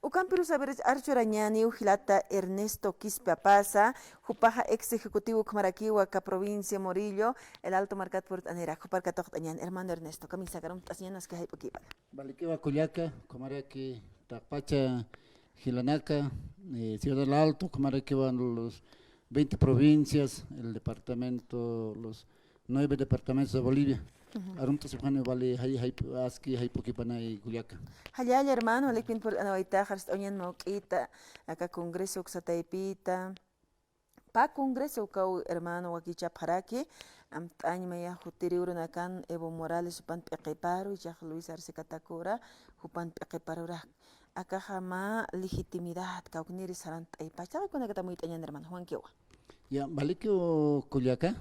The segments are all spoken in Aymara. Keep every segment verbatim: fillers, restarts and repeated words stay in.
Ukampirus, a ver, archurañäniw jilata Ernesto Quispe Apaza, jupaxa ex ejecutivo ukhamarakiwa aka provincia Murillo, El Alto markat purt'anira, jupar katuqt'añäni. Hermano Ernesto, kamisakar arumt'asiñäni, aski jayp'ukipana. Valikiwa kullaka, ukhamaraki taqpacha jilanaka, eh, Ciudad del Alto, ukhamarakiwa los veinte provincias, el departamento, los nueve departamentos de Bolivia. Ujú. Arumt'asipxani vali jay-, jay-, aski jayp'ukipanay kullaka. Jallalla, hermano, valipin purt'anawaytaxa, arst'awañäni mawk'ita aka congreso uksa taypita. Pä congreso ukaw, hermano, wakichapxaraki, amtañ maya jutiri urunakan Evo Morales jupan p'iqiparu, jichhax Luis Arce Catacora jupan p'iqiparura. Akaxa mä legitimidad kawkniri sarant'aypacha, taqi kunakata amuyt'añäni, hermano, jumankiwa. Ya, valikiw kullaka.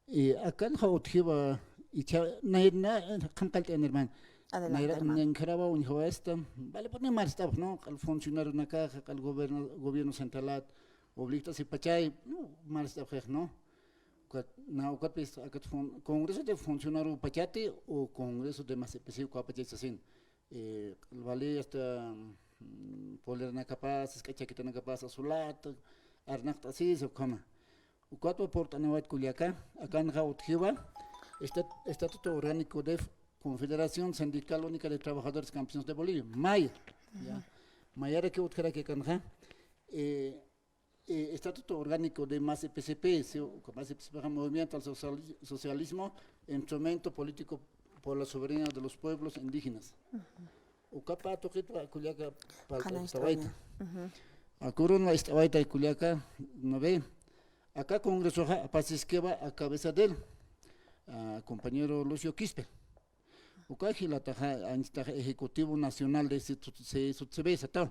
Eh, akanxa utjiwa, jichha, nayra, qhanqallt'añäni, hermano. Adelante, nayra, hermano. Nayra uñjawa esta, vale, pues, ni marst'apx, ¿no? Q'al funcionarionakaxa, q'al goberna-, gobierno centralat, obligt'asipachay, no, marst'apxix, ¿no? Ukat, na, ukat, pues, akat fun-, congreso de funcionariopachati o congreso de más específico apachati sasin. Eh, vale, hasta, mm, poleranakapas, jisk'a chaquetanakapas, asulata, arnaqt'asisa, ukhama. Ukatwa purt'anawayta kullaka, akanxa utjiwa, estat-, Estatuto Orgánico de Confederación Sindical Única de Trabajadores Campesinos de Bolivia, maya, ya. Mayarakiw utjaraki akanxa, eh, eh, Estatuto Orgánico de más E P S P, si, más E P S P, Movimiento al Sociali-, Socialismo, Instrumento Político por la Soberanía de los Pueblos Indígenas. Uka pä tuqitwa kullaka, pä ist'awayta. Ujú. Aka urunwa ist'awayta kullaka, ¿no ve? Aka congresoxa apasiskiwa a cabeza de él, a compañero Lucio Quispe. Uka jilataxa, anchitaxa ejecutivo nacional de C S U T C B sataw.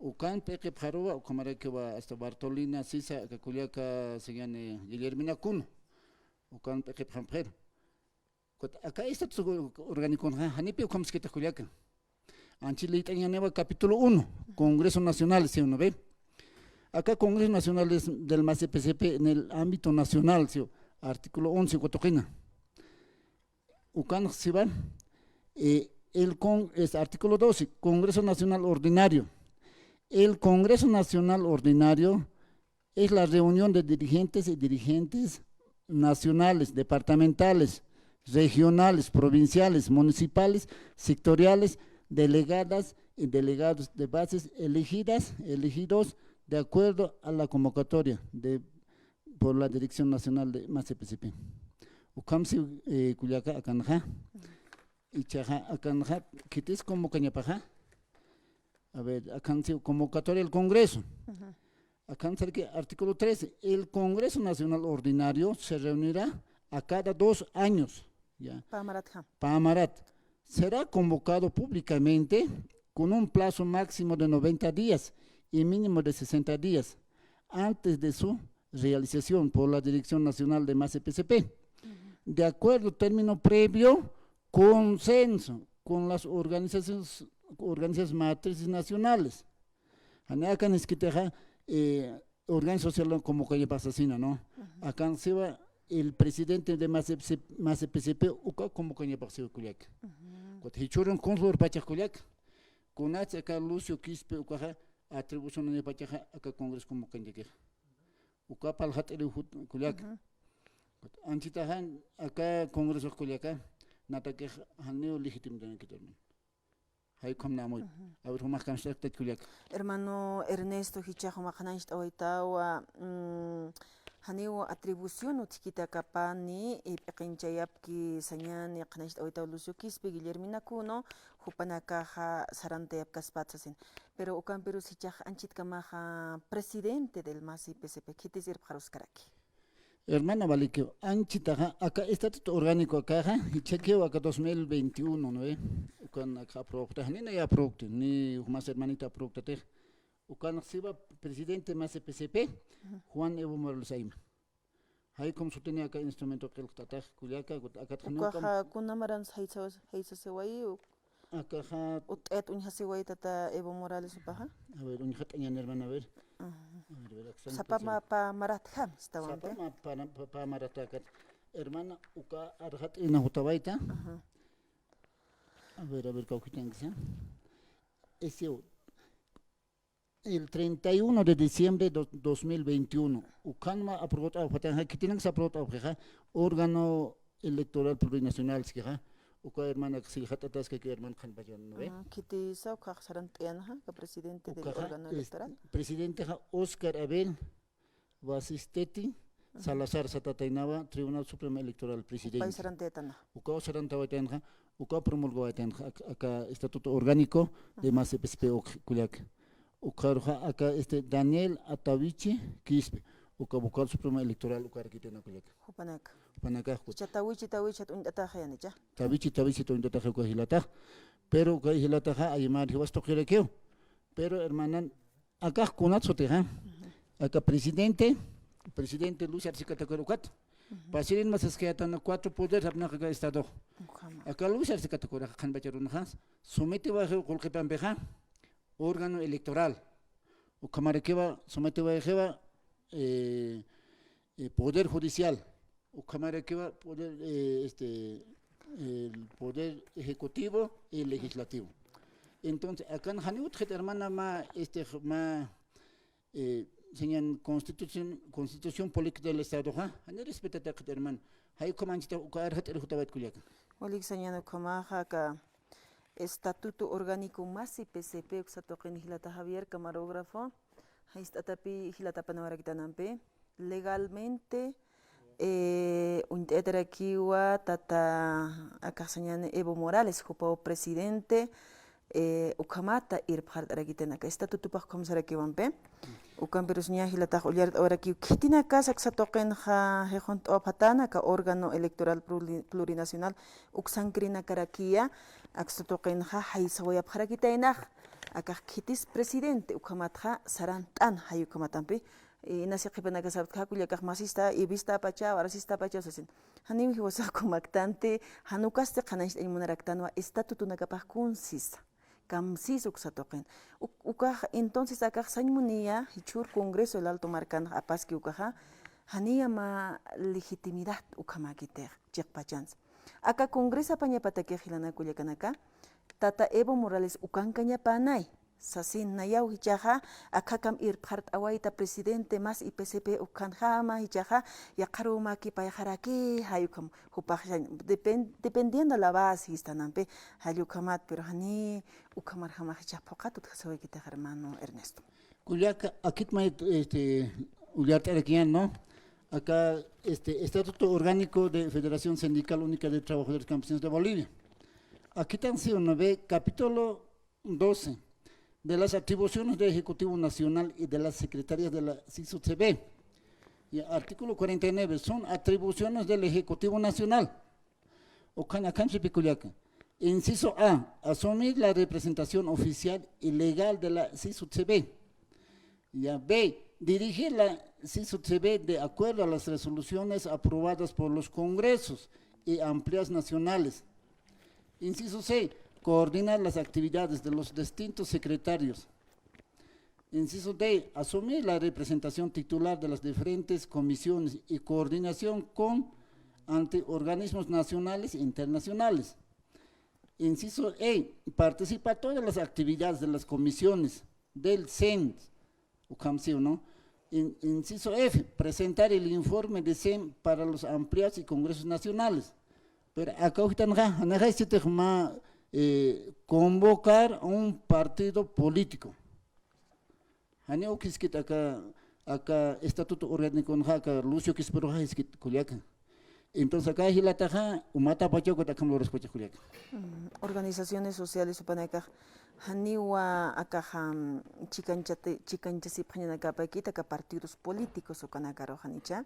Ukan p'iqipxaruwa, ukhamarakiwa hasta Bartolina Sisa, aka kullaka, sañäni Guillermina Cuno. Ukan p'iqipxampxiru. Ukat aka estatuto orgániconxa, janipi ukham siskita kullaka. Anchi liyt'añäniwa capítulo uno, Congreso Nacional, ¿sí o no ve? Aka Congreso Nacional es del más E P S P en el ámbito nacional, ¿sí? Artículo once, uka tuqina. Ukan siwa, eh, el con-, es artículo doce, Congreso Nacional Ordinario. El Congreso Nacional Ordinario es la reunión de dirigentes y dirigentes nacionales, departamentales, regionales, provinciales, municipales, sectoriales, delegadas y delegados de bases elegidas, elegidos de acuerdo a la convocatoria de, por la Dirección Nacional de más E P S P. Ukham si, eh, kullaka akanxa. Jichhaxa akanxa, khitis convocañapaxa. A ver, akan si convocatoria del Congreso. Akan sarki artículo trece, el Congreso Nacional Ordinario se reunirá a cada dos años, ¿ya? Pä maratjam. Pä marat. Será convocado públicamente con un plazo máximo de noventa días y mínimo de sesenta días antes de su realización por la Dirección Nacional de más E P S P. De acuerdo, término previo consenso con las organizaciones, organizaciones matrices nacionales. Jani akan jiskitixa, eh, organización social convocañapax sasina, ¿no? Akan siwa el presidente de más E P S P, más E P S P, uka convocañapax siwa kullaka. Ukat jichhürun consulpachax kullaka. Kunats aka Lucio Quispe ukaxa atribucionañapachaxa aka congreso convocañakixa. Uka parlt'iriw jut kullaka. Anchitaxa aka congresox kullaka, natakix janiw legitimidad. Jay ukham namuy. A ver, jumax kamstaktat kullaka. Hermano Ernesto, jichhax jumax qhanañcht'awaytawa, mm, janiw atribución utjkiti aka pä, ni, eh, p'iqinchayapki sañäni, qhanañcht'awaytawa Lucio Quispe, Guillermina Cuno, jupanakaxa sarantayapkaspat sasin. Pero ukampirus jichhax anchitkamaxa presidente del más E P S P, khitis irpxaruskaraki. Hermana, valikiw, anchitaxa, aka estatuto orgánico akaxa, jichhakiw aka dos mil veintiuno, ¿no ve? Ukan aka aprobta, ni nay aprobti, ni jumas hermanita aprobtatix. Ukan siwa presidente más E P S P, Juan Evo Morales Ayma. Jay ukham sutini aka instrumento qillqt'atax kullaka, akat jani ukham. Ukaxa kuna maransa jaysa-, jaysasiwayi, u-, akaxa. Utt'ayat uñjasiwayi tata Evo Morales jupaxa. A ver, uñjat'añäni, hermana, a ver. A ver, a ver, aksan sapa ma-, pä maratjam, stawan. Sapa ma-, pä, pä, pä maratjam akat. Hermana, uka arxat'ina jutawayta. A ver, a ver, kawkitankisa. Ese, el treinta y uno de diciembre de dos mil veintiuno. Ukhanma aprobot'awxatanxa, khitinaksa aprobot'awxixa, órgano electoral plurinacional siskixa, uka hermana silxat'ataskaki herman qhanpachan, ¿no ve? Ah, khitisa ukhax sarant'ayanxa, ka presidente del órgano electoral. Presidentexa Oscar Abel Basisteti Salazar satataynawa Tribunal Supremo Electoral presidente. Ukaw sarantawaytanxa, ukaw promulgawaytanxa, ak-, aka estatuto orgánico de MAS EPSP uk kullaka. Ukaruxa aka, este, Daniel Atawichi Quispe, uka vocal supremo electoral ukarakitayna kullaka. Jupanaka. Jupanaka, jupa- Icha Tawichi, Tawichi, uñt'ataxa yanicha. Tawichi, Tawichi, uñt'ataxa uka jilatax. Pero uka jilataxa, ayimar jiwas tuqirakiw. Pero, hermanan, akax kunat sutixa. Aka presidente, presidente Luis Arce Catacora ukat. Pasirin masaskayatana cuatro poder sapnaqa aka estado. Ukhama. Aka Luis Arce Catacora qhanpacharunxa, sometiwaxiw qullqipampixa, órgano electoral. Ukhamarakiwa, sometiwaxiwa, eh, eh, poder judicial. Ukhamarakiwa poder, eh, este, el poder ejecutivo y legislativo. Entonces, akan janiw utjxit hermana mä, este, mä, eh, señan constitución, constitución política del Estado, ¿ja? Jani respetatakxit hermana. Jay ukhamanchita uka arxat'ir jutawayt kullaka. Walik sañan ukhamaxa aka estatuto orgánico MAS EPSP uksa tuqin jilata Javier camarógrafo. Jist'atapï jilata apanawaraktanampi, legalmente, eh, uñt'ayatarakiwa tata akax sañäni Evo Morales, jupaw presidente, eh, ukhamata irpxart'arakitayna aka estatutopax ukham sarakiwampi. Ukampirusa niya jilatax ullart'awarakiw, khitinakasa aksa tuqinxa jixunt'awapxatäna aka órgano electoral pluri-, plurinacional uksankirinakarakiya, aksa tuqinxa jaysawayapxarakitaynax. Akax khitis presidente ukhamatxa sarant'an jay ukhamatampi, inasi qhipanakasaptxa kullakax masista, ivistapachaw, arasistapachaw sasin. Janiw jiwasax ukhamaktänti, jan ukasti qhanañcht'añ munaraktänwa estatutonakapax kunsisa, kamsisa uksa tuqin. Uk-, ukax, entonces akax sañ muniya, jichhür Congreso del Alto markanx apaski ukaxa, janiya mä legitimidad ukhamäkitix, chiqpachansa. Aka congresapañapatakix jilanaka kullakanaka, tata Evo Morales ukankañapänay, sasin nayaw jichhaxa, akhakam irpxart'awayta presidente MAS EPSP ukhanjama jichhaxa, yaqharumäki payxaraki, jay ukham, jupax sañ, depen-, dependiendo la base jistanampi, jall ukhamat, pero jani ukhamarjamax jichhax phuqhat utjasiwayki hermano Ernesto. Kullaka, akit mayt, este, ullart'arakiñän, ¿no? Acá, este, Estatuto Orgánico de Federación Sindical Única de Trabajadores Campesinos de Bolivia. Akitan si uno ve, capítulo doce, de las atribuciones del Ejecutivo Nacional y de las secretarias de la SISUCB. Y artículo cuarenta y nueve, son atribuciones del Ejecutivo Nacional. Ukhan, akhan sipi kullaka. Inciso A, asumir la representación oficial y legal de la SISUCB. Ya, B, dirigir la SISUCB de acuerdo a las resoluciones aprobadas por los congresos y amplias nacionales. Inciso C, coordinar las actividades de los distintos secretarios. Inciso D, asumir la representación titular de las diferentes comisiones y coordinación con, ante organismos nacionales e internacionales. Inciso E, participar todas las actividades de las comisiones del CEN, ukham si uno. In-, inciso F, presentar el informe de CEN para los ampliados y congresos nacionales. Pero aka ukhtanxa, janixa sitix mä, eh, convocar un partido político. Jani ukhamaskit aka, aka estatuto orgániconxa, aka Lucio Quisperuxa jiskit kullaka. Entonces, aka jilataxa, umatapachaw ukat akham luraspacha kullaka. Mm, organizaciones sociales jupanakax, janiwa akaxa, mm, chikanchati-, chikanchasipxañanakapakit aka partidos políticos ukanakaru janicha.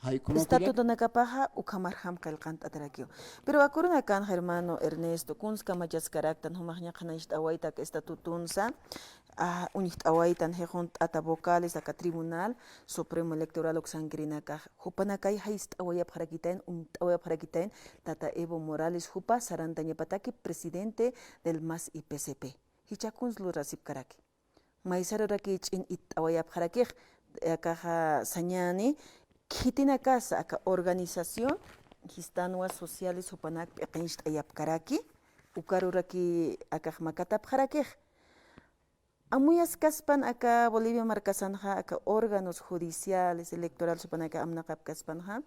Jay, como kullaka. Estatutonakapaxa ukhamarjam qillqant'atarakiw. Pero aka urunakanxa, hermano Ernesto, kuns kamachaskaraktan jumaxña qhanañcht'awayta aka estatutonsa, a, uñjt'awaytan jixunt'ata vocales aka Tribunal Supremo Electoral uksankirinakax, jupanakay jayst'awayapxarakitayn, uñt'awayapxarakitayn, tata Evo Morales jupa sarantañapataki presidente del MAS EPSP. Jichha kuns lurasipkaraki. Maysaruraki ch'in itt'awayapxarakix, akaxa sañäni, khitinakasa aka organización, jistanwa sociales jupanak p'iqincht'ayapkaraki, ukaruraki akax makatapxarakix. Amuyaskaspan aka Bolivia markasanxa, aka órganos judiciales, electorales, jupanaka amnaqapkaspanxa,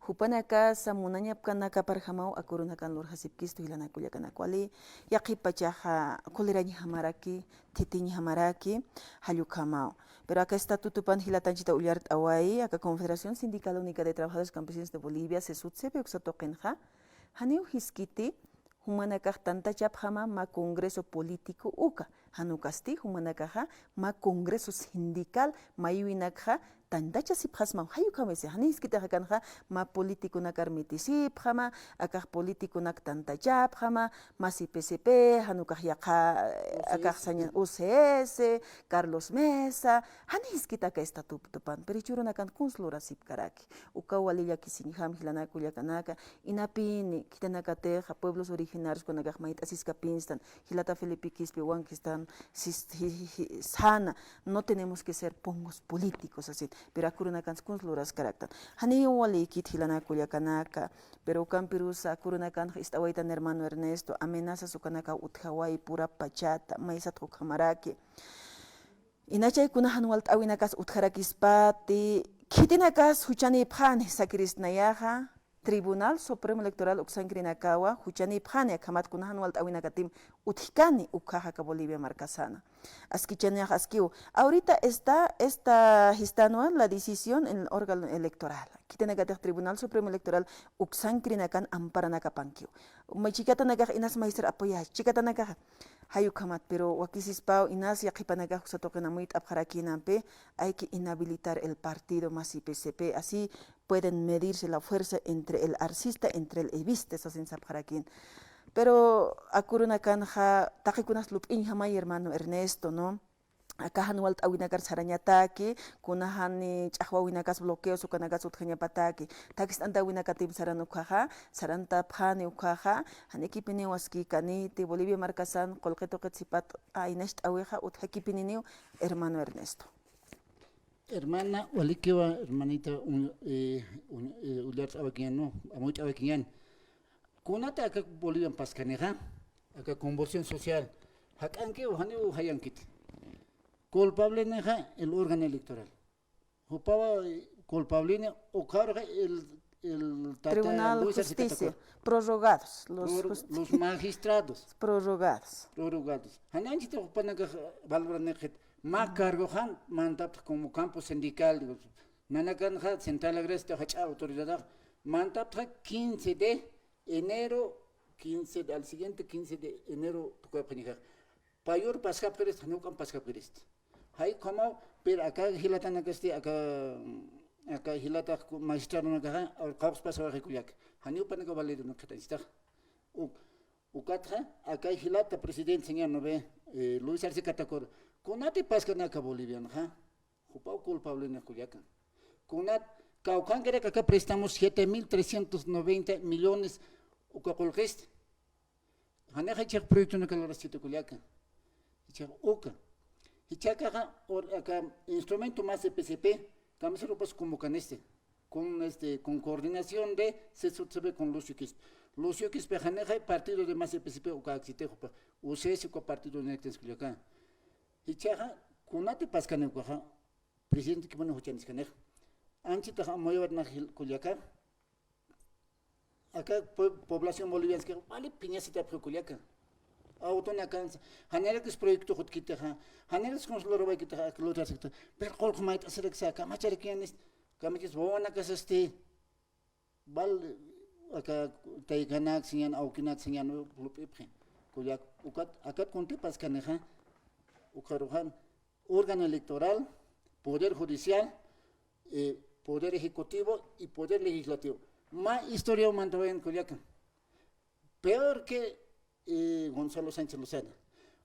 jupanakasa munañapkanakaparjamaw aka urunakan lurjasipkistu jilanaka kullakanaka. Wali yaqhip pachaxa kulirañjamaraki, thitiñjamaraki, jall ukhamaw. Pero aka estatutopan jilatanchita ullart'awayi, aka Confederación Sindical Única de Trabajadores Campesinos de Bolivia, CESUTCB uksa tuqinxa, janiw jiskiti, jumanakax tantachapxama mä congreso político uka, jan ukasti jumanakaxa mä congreso sindical mayuwinakxa tantachasipxasmaw, jay ukhamasi, jani jiskitix akanxa mä políticonakar mitisipxama, akax políticonak tantachapxama, mä CPCP, jan ukax yaqha, akax saña UCS, Carlos Mesa, jani jiskit aka estatutopan, pero jichhürunakan kuns lurasipkaraki. Ukaw wali llakisiñjam jilanaka kullakanaka, inapini, khitinakatixa pueblos originarios kunakax mayt'asiskapinstan, jilata Felipe Quispe wankistan, sis-, ji-, ji-, ji-, sana, no tenemos que ser pongos políticos, sasin, pero aka urunakans kuns luraskaraktan. Janiw walïkit jilanaka kullakanaka, pero ukampirusa aka urunakanxa ist'awaytan hermano Ernesto, amenazas ukanakaw utjawayi pura pachata, maysat ukhamaraki. Inachay kuna jan walt'äwinakas utjarakispati, khitinakas juchanïpxani sakirist nayaxa, Tribunal Supremo Electoral uksankrinakawa juchanïpxani, akhamat kuna jan walt'äwinakatim utjkani ukhaxa aka Bolivia markasana. Askichanïx askiw, ahorita está, esta jistanwa la decisión en el órgano electoral. Khitinakatix Tribunal Supremo Electoral uksankrinakan amparanakapankiw. May chikatanakax inas maysar apoyas, chikatanakaxa. Jay ukhamat, pero wakisispaw inas yaqhipanakax uksa tuqin amuyt'apxarakïnampi, hay que inhabilitar el partido más CPCP, así pueden medirse la fuerza entre el arcista, entre el evista, sasin sapxarakïn. Pero aka urunakanxa taqikunas lup'iñjamay hermano Ernesto, ¿no? Aka jan walt'äwinakar sarañataki, kuna jani ch'axwäwinakas bloqueos ukanakas utjañapataki, takist'antäwinakatim saran ukhaxa, sarantapxani ukhaxa, janikipiniw askikaniti, Bolivia markasan qullqi tuqit sipat aynacht'äwixa utjakipininiw, hermano Ernesto. Hermana, walikiwa, hermanita, un-, eh, un-, eh, ullart'awakiñan, ¿no? Amuyt'awakiñan. Kunata aka Bolivian paskanixa, aka convulsión social, jak'ankiw janiw jayankiti. Culpablenixa el órgano electoral. Jupawa, eh, culpableni, ukharuxa el, el tata Tribunal Luis Arce Justicia, Catacora. Prorrogados, los Pror-, justi-, los magistrados. Prorrogados. Prorrogados. Jani anchhita jupanakax valoraniqit, mä cargoxan mantaptix como campo sindical, digo, nanakanxa Central Agrarista jach'a autoridadax, mantaptxa quince de enero, quince de, al siguiente quince de enero tukapxañaxa. Payur paskapxirist, janiw ukan paskapxirist. Jay ukhamaw, pero aka jilatanakasti, aka, aka jilatax ku-, magistradonakaxa, qawqs pasawaxi kullaka. Janiw panaka validonakxitañstax. U-, ukatxa, aka jilata presidente señor, ¿no ve? Eh, Luis Arce Catacora. Kunati paskanaka Bolivianxa. Jupaw culpableni kullaka. Kunat, kawkhankirak aka préstamo siete mil trescientos noventa millones uka qullqista. Janixa jichhax proyectonaka lurasiti kullaka. Jichhax uka. Jichhakaxa, or-, aka instrumento más CPCP, kamisar jupas convocanisti. Con, este, con coordinación de CESUTCB con Lucio Quispe. Lucio Quispe janixa partido de más CPCP uka aksiti jupa. UCS uka partido nektis kullaka. Jichhaxa, kunati paskani ukaxa, presidente kimuni juchaniskanix. Anchitax amuyawat nax jil-, kullaka. Aka pue-, población bolivianska, wali phiñasitapxi kullaka. Autonakansa, janirakis proyecto jutkitixa, janirakis consultor waykitixa, aka lutarsikta. Pero qullqi mayt'asiraksa, kamacharakiñanis, kamachis wawanakasasti. Val, aka taykanak siñan, awkinak siñan, lup'ipxi. Kullak, ukat, akat kunti paskanixa, ukaruxan, órgano electoral, poder judicial, eh, poder ejecutivo y poder legislativo. Mä historiaw mantawayan kullaka. Peor que, eh, Gonzalo Sánchez Lozada.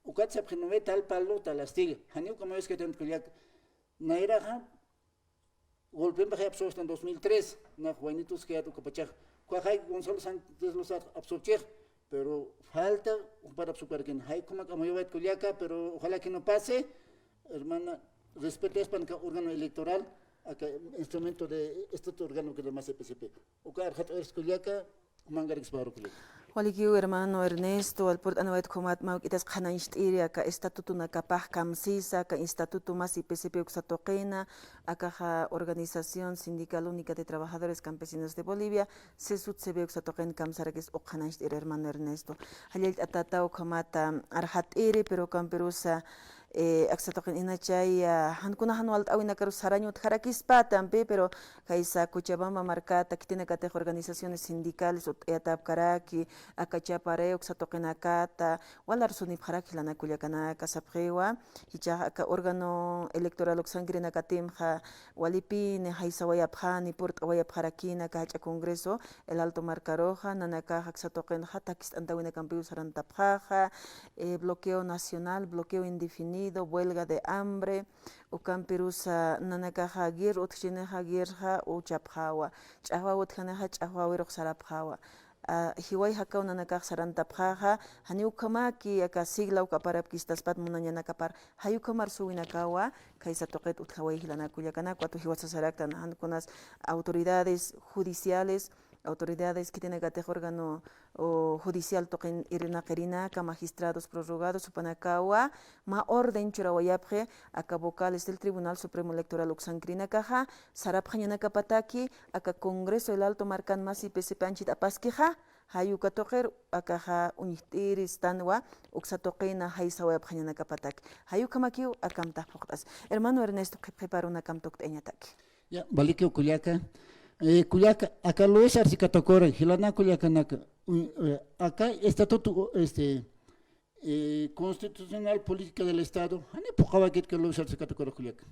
Ukat sapxi, ¿no ve? Tal palo, tal astilla. Janiw ukhamaw iskaytanti kullaka. Nayraxa, golpempi jay absorpstan dos mil tres, nax waynitus kayat ukapachax. Ukaxay Gonzalo Sánchez Lozada absorpchix, pero falta jupat absorpkarakini. Jay ukhamak amuyawayat kullaka, pero ojalá que no pase. Hermana, respetaspan aka órgano electoral, aka instrumento de estatuto orgánico de más CPCP. Uka arxat'awayas kullaka, jumankarakisparu kullaka. Walikiw hermano Ernesto, wal purt'aniwayt ukhamat mä juk'itas qhanañcht'iri aka estatutunakapax kamsisa, aka estatuto más I P C P uksa tuqina, akaxa Organización Sindical Única de Trabajadores Campesinos de Bolivia, CESUTCB uksa tuqin kamsarakis uka qhanañcht'iri hermano Ernesto. Jallallt'atata ukhamata arxat'iri, pero kampirusa, eh, aksa tuqin inachay, ah, jankuna jan walt'äwinakarus sarañ utjarakispati ampi, pero kaysa Cochabamba markata khitinakatix organizaciones sindicales ut'ayatapkaraki, aka chapare uksa tuqinakata, wal arsunipxaraki jilanaka kullakanaka sapxiwa, jichhax aka órgano electoral uksankirinakatimxa, walipini jaysawayapxani, purt'awayapxarakïna aka jach'a congreso, El Alto markaruxa, nanakax aksa tuqinxa, takist'antawinakampiw sarantapxaxa, eh, bloqueo nacional, bloqueo indefinido, huelga de hambre, ukampirusa nanakaxa guerra utjchinixa guerraxa uchapxawa, ch'axwaw utjanixa ch'axwawirux sarapxawa. Ah, jiway jakaw nanakax sarantapxaxa, janiw ukhamaki aka sigla uk aparapkistaspat munañanakapar, jay ukham arsuwinakawa, khaysa tuqit utjawayi jilanaka kullakanaka, watu jiwasa sasaraktan, jan kunas autoridades judiciales, autoridades khitinakatix órgano, o, judicial tuqin irnaqirinaka, magistrados prorrogados, jupanakawa, mä orden churawayapxi, aka vocales del Tribunal Supremo Electoral uksankirinakaxa, sarapxañanakapataki, aka Congreso El Alto markan más I P C P anchhit apaskixa, jay uka tuqir, akaxa uñjt'iri istanwa, uksa tuqina jaysawayapxañanakapataki. Jay ukhamakiw akamtax phuqt'as. Hermano Ernesto, qhipqhiparunakam tukt'añataki. Ya, walikiw kullaka. Eh, kullaka, aka Luis Arce Catacora, jilanaka kullakanaka, u-, eh, aka estatuto, este, eh, constitucional política del Estado, jani phuqawaykitka Luis Arce Catacora kullaka.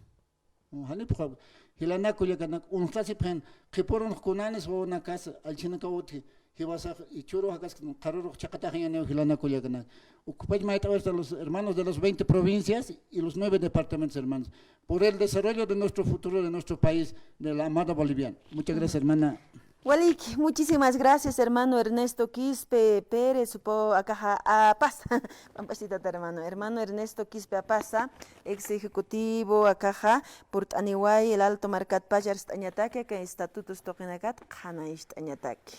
Jani phuqaw, jilanaka kullakanak, unxtasipxin, qhipürunx kunanis wawanakasa, allchhinakaw utji, jiwasax, jichhüru jakas qharürux chhaqataxañäniw jilanaka kullakanak. Ukpach mayt'awayta los hermanos de las veinte provincias y los nueve departamentos hermanos. Por el desarrollo de nuestro futuro, de nuestro país, de la amada Boliviana. Muchas gracias, hermana. Waliki, muchísimas gracias, hermano Ernesto Quispe Pérez, supo akaxa Apaza. Pampasita, hermano. Hermano Ernesto Quispe Apaza, ex ejecutivo, akaxa, purt'aniway, El Alto markatpach arst'añataki, aka estatutos tuqinakat qhanañcht'añataki.